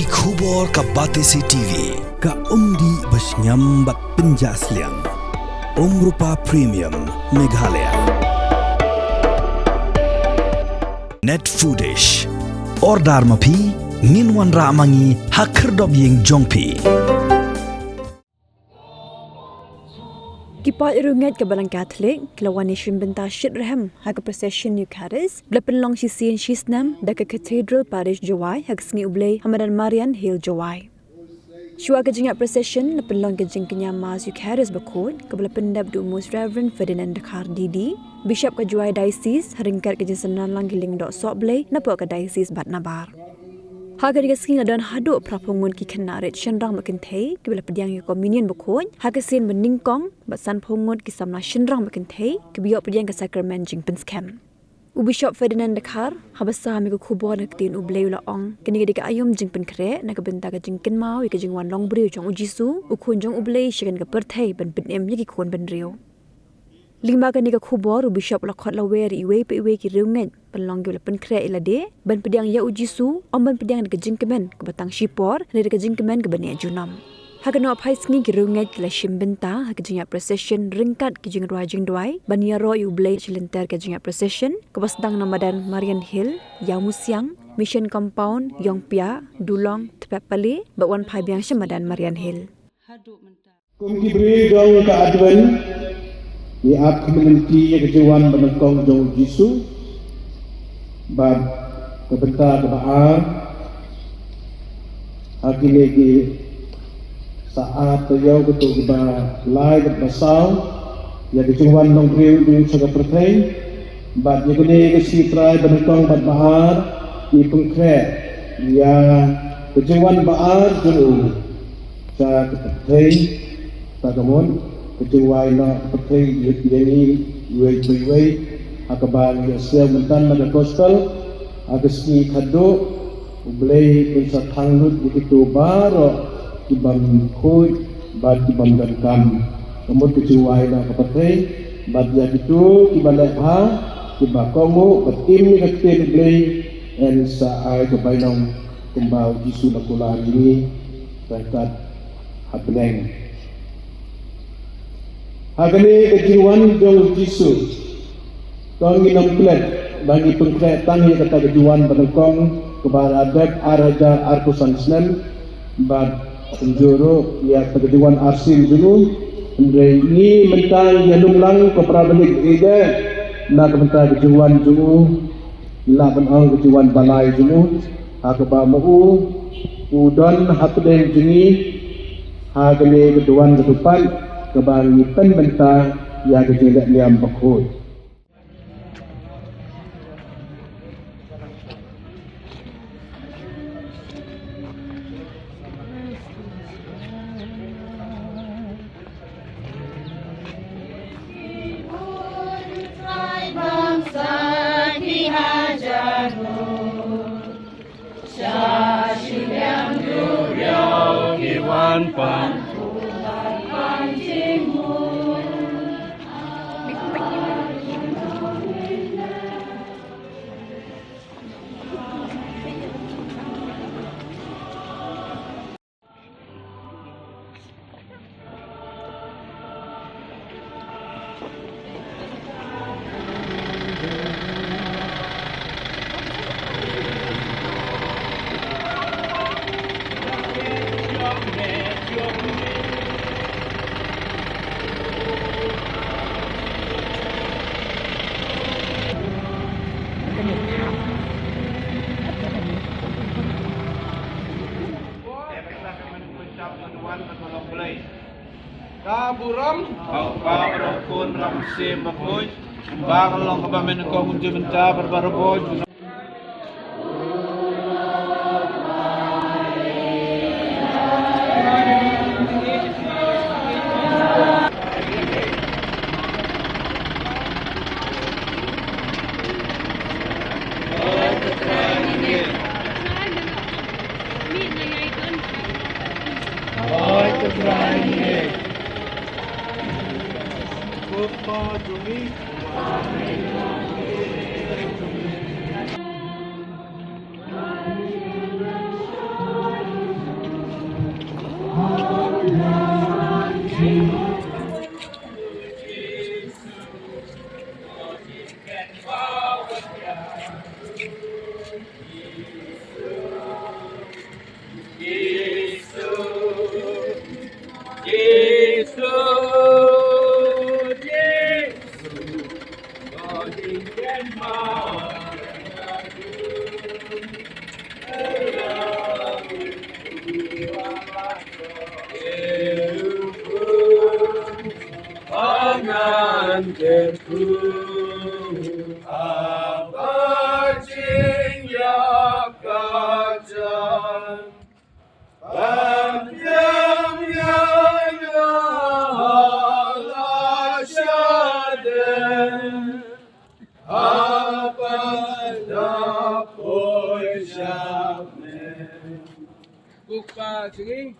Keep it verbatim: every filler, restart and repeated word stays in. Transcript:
Ki khubor ka Batesi T V, ka umdih ba shngiam bad pynjah sliang. Umrupa Premium, Meghalaya. Net Foodish. Order ma phi, ngin wanrah ma ngi ha khyrdop ïing jong phi. Ki paid riewngeit ka Balang Katholik ki la wan ïashim bynta shitrhem ha ka procession Eucharist ba la pynlong shisien shisnem da ka Cathedral Parish Jowai ha ka sngi U Blei ha madan Marian Hill, Jowai. Shuwa ka jingïaid procession la pynlong ka jingkñia Mass Eucharist bakhuid kaba la pyndep da u Most Reverend Ferdinand Dkhar D D, Bishop ka Jowai Diocese, ha ryngkat ka jingsynran lang ki lyngdoh sohblei napoh ka Diocese bad nabar. Ha kane ka sngi la don haduh phra phew ngut ki khynnah rit shynrang bad kynthei kiba la pdiang ïa ka Communion bakhuid ha ka sien ba nyngkong, bad san phew ngut ki samla shynrang bad kynthei kiba ïoh pdiang ka Sakramen Jingpynskhem. U Bishop Ferdinand Dkhar, haba sam ïa ka khubor na ka ktien U Blei, u la ong, kane ka dei ka aïom jingpynkhreh na ka bynta ka jingkynmaw ïa ka jingwan longbriew jong U Jisu, U Khun jong U Blei, sha kane ka pyrthei ban pynim ïa ki khun bynriew. Lyngba kane ka khubor, u Bishop u la khot lawer ïa iwei pa iwei ki riewngeit ban long kiba la pynkhreh ïa lade ban pdiang ïa U Jisu, ym ban pdiang da ka jingkmen kaba tang shipor, hynrei da ka jingkmen kaba neh junom. Ha ka nongpynïaid sngi ki riewngeit ki la shim bynta ha ka jingïaid procession ryngkat ki jingrwai jingduwai ban ïaroh ïa U Blei sha lynter ka jingïaid procession kaba sdang na madan Marian Hill, Ïawmusiang, Mission Compound, Ïongpia, Dulong, Thpep Pale, bad wan phai biang sha madan Marian Hill. Kum ki briew jong ka Advent, ngi ap khmih lynti ïa ka jingwan banyngkong jong U Jisu bad ka bynta kaba ar ha kine ki saw taïew, katto kiba lai bad ba saw, ïa ka jingwan longbriew jong U sha ka pyrthei. Bad ïa kane ka Sngi Trai banyngkong bad ba ar, ngi pynkhreh ïa ka jingwan ba ar jong U sha ka pyrthei. Ta ka mut ka jingwai noh ka pyrthei ïa ngi iwei pa iwei, ha kaba ngi ïohsngew mynta na ka Gospel, ha ka sngi khadduh, U Blei un sa thang lut ïa kito baroh ki bym khuid bad ki bym donkam. Ka mut ka jingwai noh ka pyrthei, bad ïa kito kiba leh bha, kiba kohnguh bad im ïa ka ktien U Blei, yn sa ai ka bainong kumba U Jisu u la kular ïa ngi ryngkat ha bneng. Ha kane ka jingwan jong U Jisu, to ngin ym klet ba ngi pynkhreh tang ïa kata ka jingwan banyngkong kaba la dep ar hajar arphew san snem, bad kumjuh ruh ïa kata ka jingwan arsien jong U. Hynrei ngi mynta ngi ïalum lang ko para bangeit, ïa na ka bynta ka jingwan jong U, lah ban ong ka jingwan ba lai jong U, ha kaba ma U u don hapdeng jong ngi ha kane ka duwan ka dupait kaba ngi pynbynta ïa ka jingleh niam bakhuid. Ka burom. Ka Kpa, bad ka Khun, bad ka Mynsiem Bakhuid. Ba ka long kaba mynnyngkong, mynta, bad baroh por. Kpa jingim.